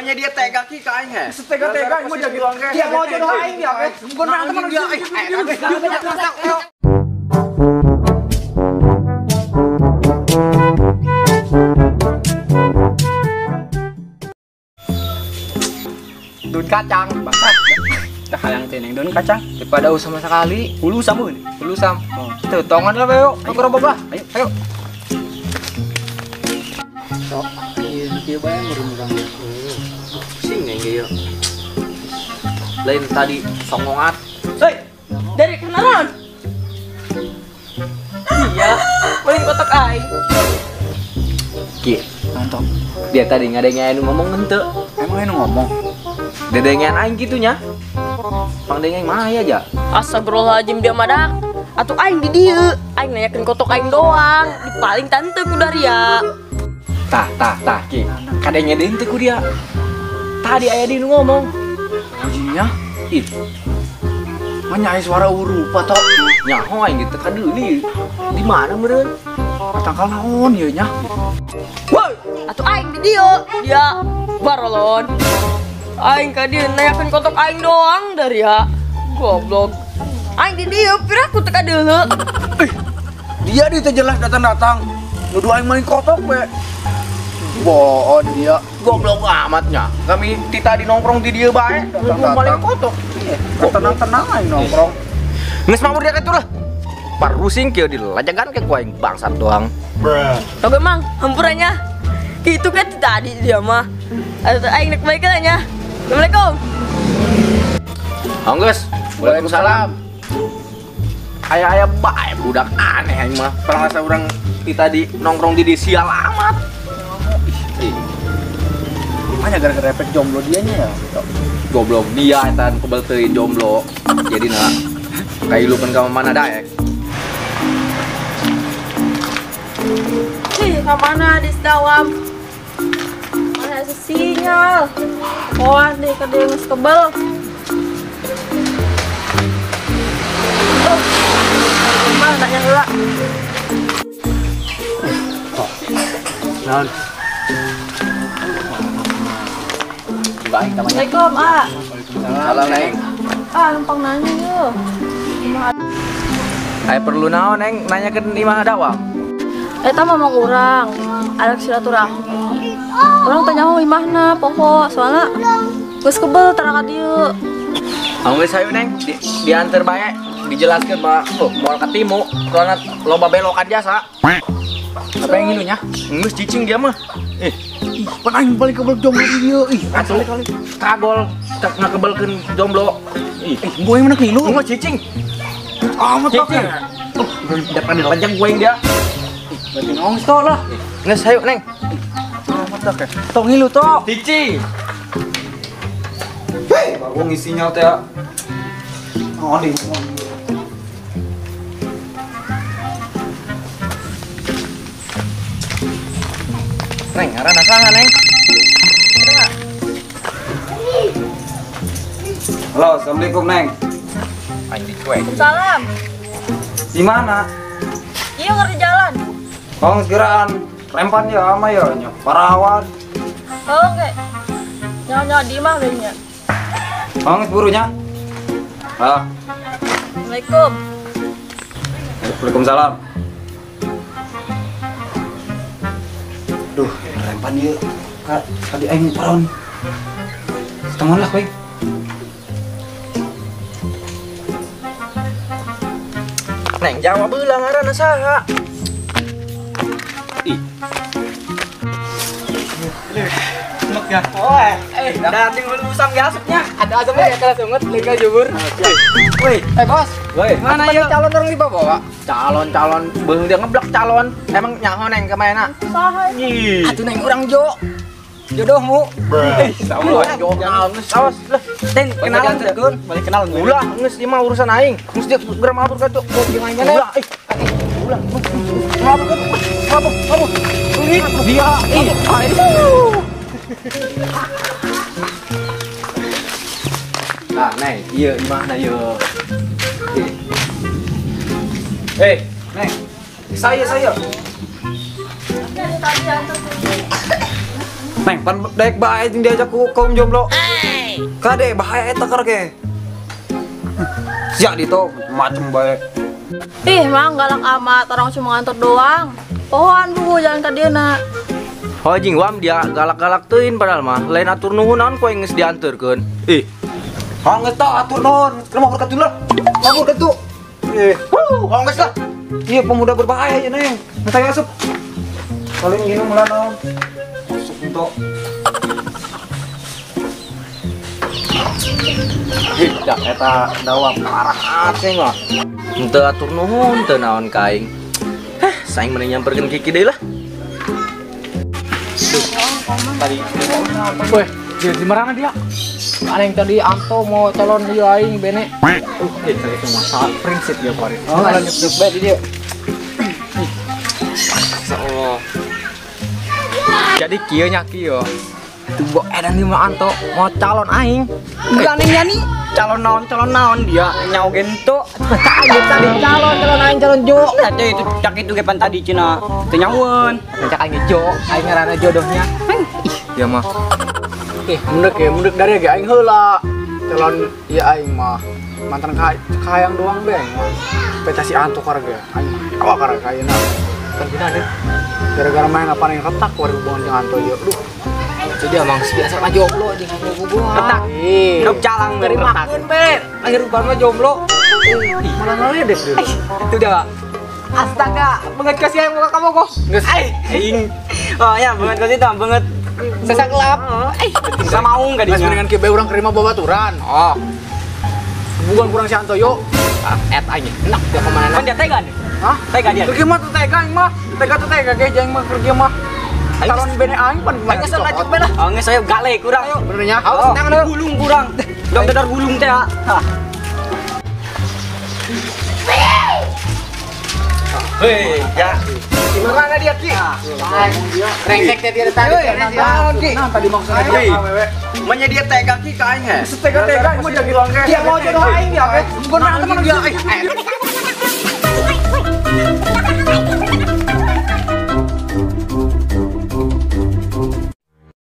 Manya dia tega ki ka aing he. Setega-tega aing mah jadi dia mau jodoh aing dia. Bukan teman dia. Daun kacang, bangsat. Tah hayang teh neng daun kacang daripada usah sama sekali. Hulu samun, hulu sam. Tuh tongan lah ayo, ke gerobak lah. Ayo, ayo. Sok, ieu kieu bae murung-murung. Pusing neng ieu. Lain tadi songongat. Hei, dari kenalan. Iya, paling kotak aing. Ki, nonton. Dia tadi ngadengin ngomong henteu. Emang anu ngomong? Dedengean aing gitunya. Pangdengeng mah aya aja. Astagfirullahaladzim dia madak. Atuh aing di dieu, aing nanyakeun kotok aing doang. Di paling tante ku daria. Tah tah tah ki. Kadenge deui teu ku dia. Tadi aya di nu ngomong. Ujinya? Ih. Manya aya suara urupa tok. Nyaho aing gitu kadeuli. Di mana meureun? Tangkal naon ieu nya? Woi, atuh aing di dieu. Dia barolon. Aing ka dieu nanyakeun kotok aing doang dari ya. Goblok. Aing di dieu piraku teu kadeuleu. Ih, dia di teu jelas datang-datang. Nuduh aing maling kotok we. Boon dia. Goblok amatnya. Kami ti tadi nongkrong di dieu bae. Maling kotok. Tenang-tenang aing nongkrong. Geus mabur dia kitu lah. Parusing kieu dilajagan ke ku aing bangsat doang. Tapi emang hampurannya. Gitu kan tadi dia mah. Atuh aing nek balik nya. Assalamualaikum. Anggus, waalaikumsalam. Aya-aya bae budak aneh aing mah. Perasa urang ti tadi nongkrong di sial amat. Ih. Makanya gara-gara efek jomblo dianya ya. Goblok dia eta nu kebel teuing jomblo. Jadi na kailukeun ka mana daek. Ih, ka mana di dawam? Mana sinyal? Wah, deh ke dia geus kebel. Oh, mana tanya heula. Naon? Buka aing tamanya. Assalamualaikum, A. Waalaikumsalam, Neng. Ah, numpang nanya yeuh. Aya perlu naon, Neng? Nanyakeun imah dawam. Eta mamang urang, arek silaturahmi. Urang tanya nyaho imahna poho, soalna geus kebel tara ka dieu. Geus hayu Neng, diantar bae, dijelaskeun mah, oh, moal katimu, soalna loba belokan jasa. Apa yang ngilunya? Geus cicing dia mah. Ih, pan aing paling kebel jomblo di dieu. Ih, atuh kagol tak ngakebelkeun jomblo. Ih, gua yang mana ngilu? Geus cicing. Amat cicing. Depan dilajang gua yang dia. Berarti ngomong tok lah. Geus hayu Neng. Amat tok. Tok ngilu tok. Cicing. Hei, baru ngisi sinyal teh. Oh, di. Neng, ngaranna saha, Neng? Halo, assalamualaikum, Neng. Aing dicuek. Salam. Di mana? Iya, ngerti jalan. Oh, segeraan. Rempan ya ama ya, nya parawan. Oh, oke. Nyawa-nyawa di imah we nya. Oh, geus burunya. Ah. Assalamualaikum. Waalaikumsalam. Duh, rempan ieu. Tadi aing parawan. Setengah lah kowe. Neng, jawab heula ngaranna saha? Ih. Mek ya. Oh, dating usam gasupnya. Ada asapnya ya kelas banget lega jubur. Woi, bos. Woi, mana yeuh calon orang dibawa? Calon-calon beung dia ngeblok calon. Emang nyaho neng ka mana? Saha. Atuh neng urang jo. Jodohmu. Eh, sama jo naon geus awas lah. Ten kenalan keun, balik kenalan. Ulah geus ieu mah urusan aing. Geus dia geura mabur ka tuh. Ulah, ih. Ulah. Mabur mabur mabur. Dia ih. Nah, Neng, ieu imahna ieu. Eh, Neng. Saya. Tadi antar. Neng, pan daek bae jeung diajak ku kaum jomblo. Kade bahaya eta keur ge. Sia dito macem bae. Ih, mang galak amat, orang cuma ngantor doang. Pohoan bu jalan ka dieu na. Ho jing wam dia galak-galak teuin padahal mah lain atur nuhun naon ku aing geus dianterkeun. Ih. Hong geus tah atur nuhun, keur ka lah. Mabur ka tu. Eh, wuh, hong geus lah. Iya pemuda berbahaya ya neng. Entah asup. Paling gini mulai naon. Asup untuk. Ih, dah eta dawa parah asing lah. Henteu atur nuhun teu naon ka aing. Hah, saing mending nyamperkeun Kiki deui lah. Tadi weh, dia di mana dia? Ada yang tadi Anto mau calon dia aing bene. Itu masalah prinsip dia kemarin. Oh, lanjut bae di dia. Allah. Jadi kieu nya kieu. Tuh edan di mah Anto mau calon aing. Bukan nih calon naon dia nyawa gento. Tadi calon aing calon jo. Tadi itu cak itu ge pan tadi cenah teu nyaweun. Cak aing jo, aing ngaranna jodohnya. Ih, dia mah. Ih, mundek ya, mundek dari ge aing heula. Calon ieu aing mah mantan kahayang doang be aing mah. Peta si Anto karga aing mah. Awak karga ayeuna. Kan gina deh. Gara-gara main apa yang retak war hubungan jeung Anto ieu. Aduh. Jadi emang biasa mah jomblo jeung bobogohan. Retak. Rok calang dari makeun be. Akhir rupa mah jomblo. Malah ngaledek deh. Itu dah. Astaga, banget kasih yang muka kamu kok. Geus. Aing. Oh ya, banget kasih tah, banget sesak gelap. Sama maung gak dinya. Mas mendingan kieu urang kerima babaturan. Oh. Bukan kurang si Anto yo. Et aing enak dia kemana? Kan dia tega nih. Hah? Tega dia. Kerja mah tuh tega aing mah. Tega tuh tega ge jeung mah kerja mah. Calon bene aing pan gimana? Aing lanjut be lah. Oh, geus saya gale kurang. Benernya. Awas tangan gulung kurang. Dong dedar gulung teh. Hah. Hei, ya. Gimana dia Ki? Brengsek teh dia tadi. Naon Ki? Nah, tadi maksudnya dia awewe. Manya dia tega Ki ka aing he. Setega-tega aing mah jadi langge. Dia mau jodoh aing dia, Bukan teman dia.